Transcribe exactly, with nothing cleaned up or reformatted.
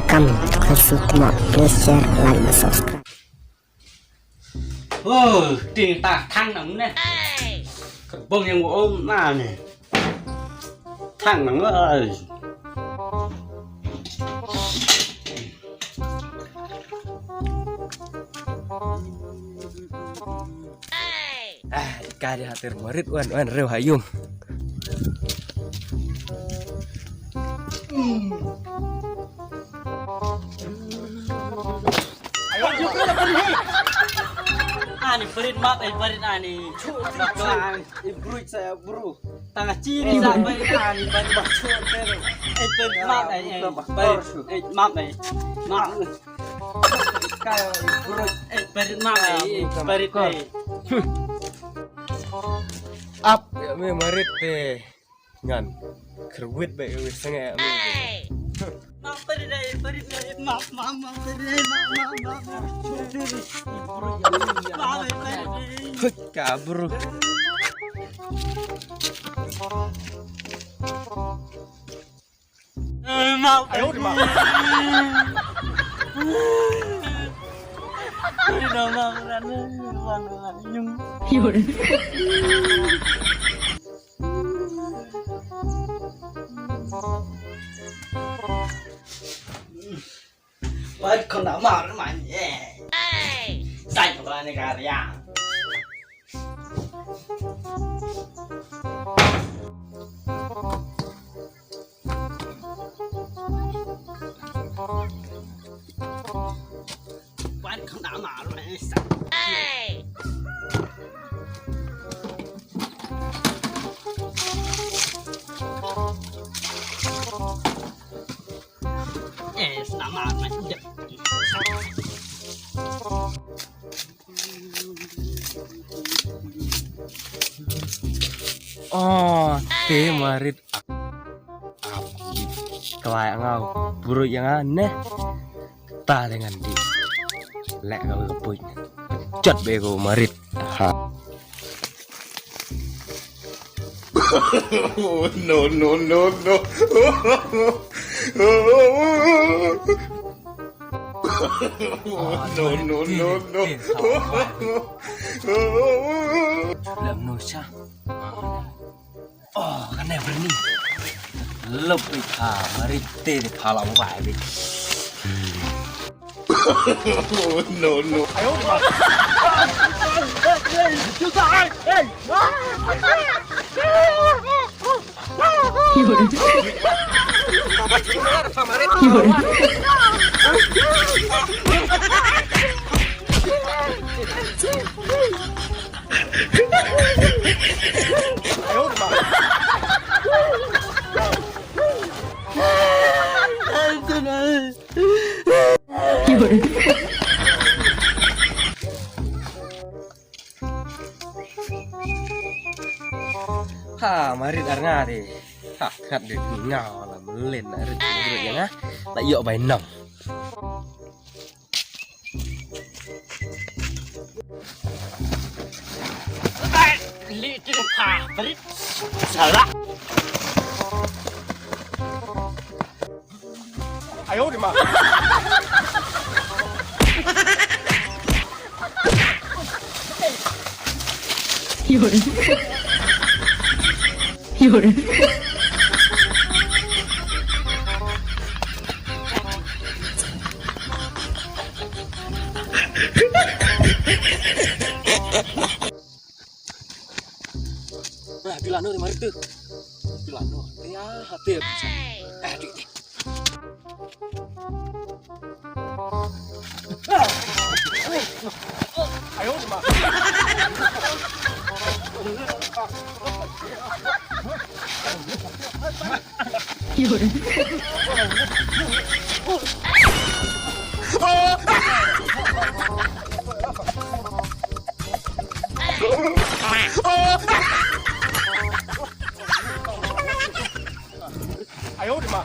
Kam khusu tmo, please share, like, and subscribe. Oh, ting ta thang nang ne. Kebong yang om na ne. Thang nang ai. Ah, ka dei ha ter marit wan wan reu ha yung. Ani parit map ai parit ani. Chu, chu, chu. Ai bruit sa bru. Tanga chiri sa parit ani parit map chu ter. Ai parit map ai ai. Parit ai map ai. Map. Ka bruit ai parit map ai parit ai. Ap ya me marit te. Ngan kyrwit ba ïa u sngewbha. Mam pyrthei, pyrthei, mam, mam, mam, pyrthei, mam, mam, mam, mam. Mam, pyrthei. Hut, kabur. Eh, mam. Ayo, di, mam. Pyrthei, mam, mam, mam, mam, mam. Wat kena mar man ye. Sai kena ni karya. Wat kena mar man ye. Eh, selamat, Mat. Oh, te marit. Ap. Klai ngau, buru yang ne. Ta dengan di. Lek kau ke puin. Jot be kau marit. Ha. No, no, no, no. No, no, no, no. Lam no sha. Oh, kan dah berani. Lebih ha, mari te de phalam wai bi. No, no. Ha, marit ar nga de. Ha, khat de nga la melen na rit rit ya nga. La yok bai nong. Li ti ha, marit. Salah. Ayo, di ma. Yun. Yun. Nah, bila no di mari tu. Bila no. Ya, hati. Eh, di, di. Ayo, di ma. Ayo, di ma.